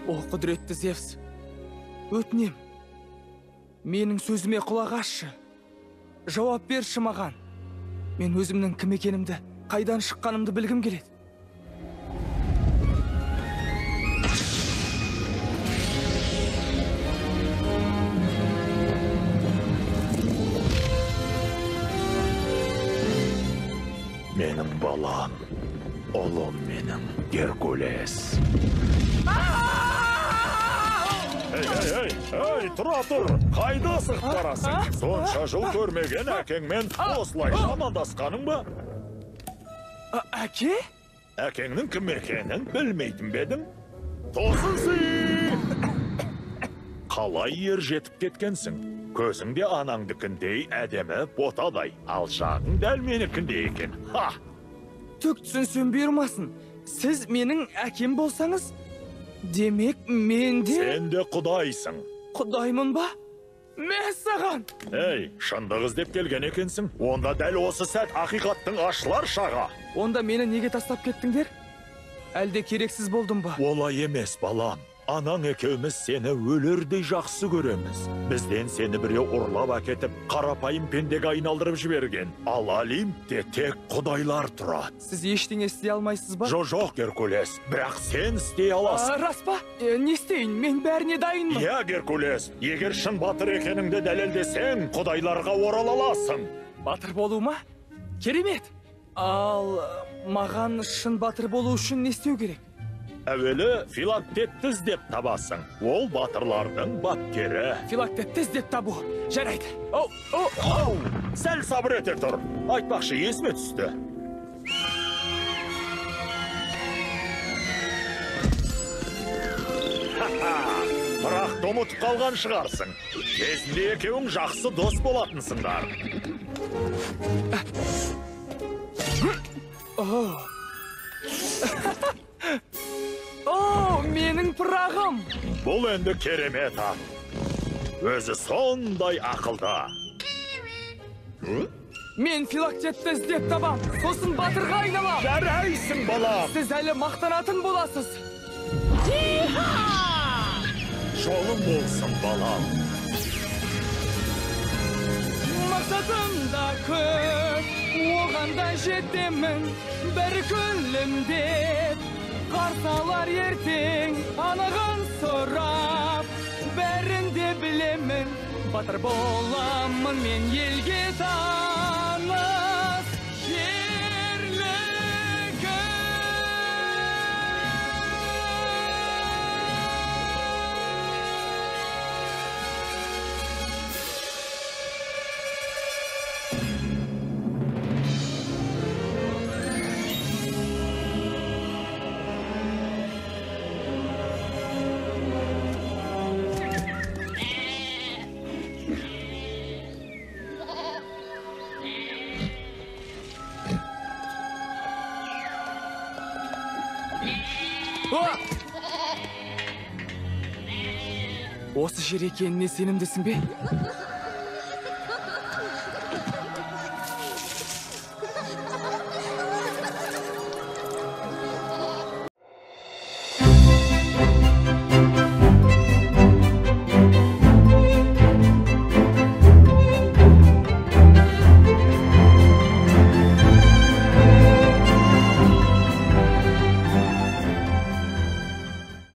О, құдіретті Зевс, өтінем, менің сөзіме құлақ асшы. Жауап берші маған. Мен өзімнің кім екенімді, қайдан шыққанымды білгім келеді. Менің балам, ұлым менің, Геркулес. Ей, ей, ей, ей, тұра тұр, қайда асығып барасың? Сонша жыл көрмеген әкеңмен осылайша амандасқаның ба? Әке? Әкеңнің кім екенін білмейтін бе едің? Тосын сый! Қалай ер жетіп кеткенсің? Көзің де анаңдікіндей әдемі ботадай, ал жағың дәл менікіндей екен. Ха! Түк түсінсем бұйырмасын. Сіз менің әкем болсаңыз, демек мен де... Сен де құдайсың. Құдаймын ба? Мәссаған! Ей, шындық іздеп келген екенсің. Онда дәл осы сәт ақиқаттың ашылар шағы. Онда мені неге тастап кеттіңдер? Әлде керексіз болдым ба? Олай емес, балам. Анаң екеуміз сені өлердей жақсы көреміз. Бізден сені біреу ұрлап әкетіп, қарапайым пендеге айналдырып жіберген. Ал Олимпте тек құдайлар тұрады. Сіз ештеңе істей алмайсыз ба? Жоқ, жоқ, Геркулес, бірақ сен істей аласың. Рас па? Не істейін? Мен бәріне дайынмын. Иә, Геркулес, егер шын батыр екеніңді дәлелдесең, құдайларға орала аласың. Батыр болу ма? Керемет! Ал маған шын батыр болу үшін не істеу керек? Әуелі Филактетті іздеп табасың. Ол батырлардың бапкері. Филактетті іздеп табу. Жарайды. Оу, оу, оу! Сәл сабыр ете тұр. Айтпақшы, есіме түсті. Ха-ха! Бірақ ұмытып қалған шығарсың. Кезінде екеуің жақсы дос болатынсыңдар. Оу! О, менің пырағым! Бұл енді керемет ат. Өзі сондай ақылды. Мен Филактетті іздеп табам, сосын батырға айналам. Жарайсың, балам! Сіз әлі мақтанатын боласыз. Жолың болсын, балам. Мақсатым да көп, оған да жетемін, бір күлімдеп. Қарсалар ертең, анығын сұрап, бәрін де білемін. Батыр боламын мен елге таныс ерлігім. Осы жер екеніне сенімдісің бе?